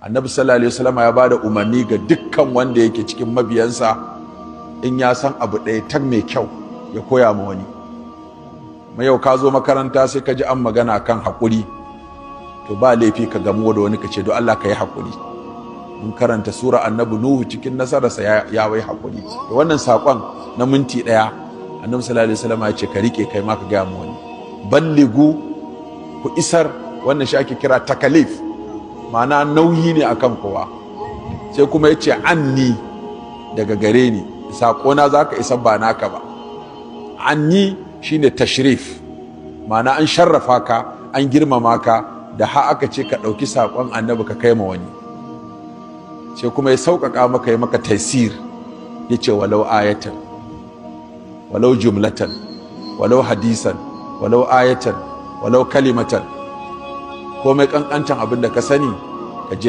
Annabi sallallahu alaihi wasallam ya bada umarni ga dukkan wanda yake cikin mabiyansa, in ya san abu ɗaya tak mai kyau, ya koya ma wani. Ma yau ka zo makaranta, sai ka ji an magana kan haƙuri, to ba laifi ka gamu da wani ka ce, "Don Allah ka yi haƙuri, mun karanta sura Annabi Nuhu, cikin nasararsa ya wai haƙuri." To wannan saƙon na minti 1, Annabi sallallahu alaihi wasallam ya ce ka rike, kai ma ka gaya ma wani. Balligu, ku isar. Wannan shi ake kira takalif, ma'ana nauyi ne akan kowa. Sai kuma ya ce anni, daga gare ni, saƙona za ka isar, ba naka ba. Anni shine tashrif, ma'ana an sharrafa ka, an girmama ka da ha aka ce ka ɗauki saƙon Annabi ka kai ma wani. Sai kuma ya sauƙaƙa maka, ya maka taisir, ya ce walau ayatan, walau jumlatan, walau hadisan, walau ayatan, walau kalimatan, komai ƙanƙancan abin da ka sani, ka je.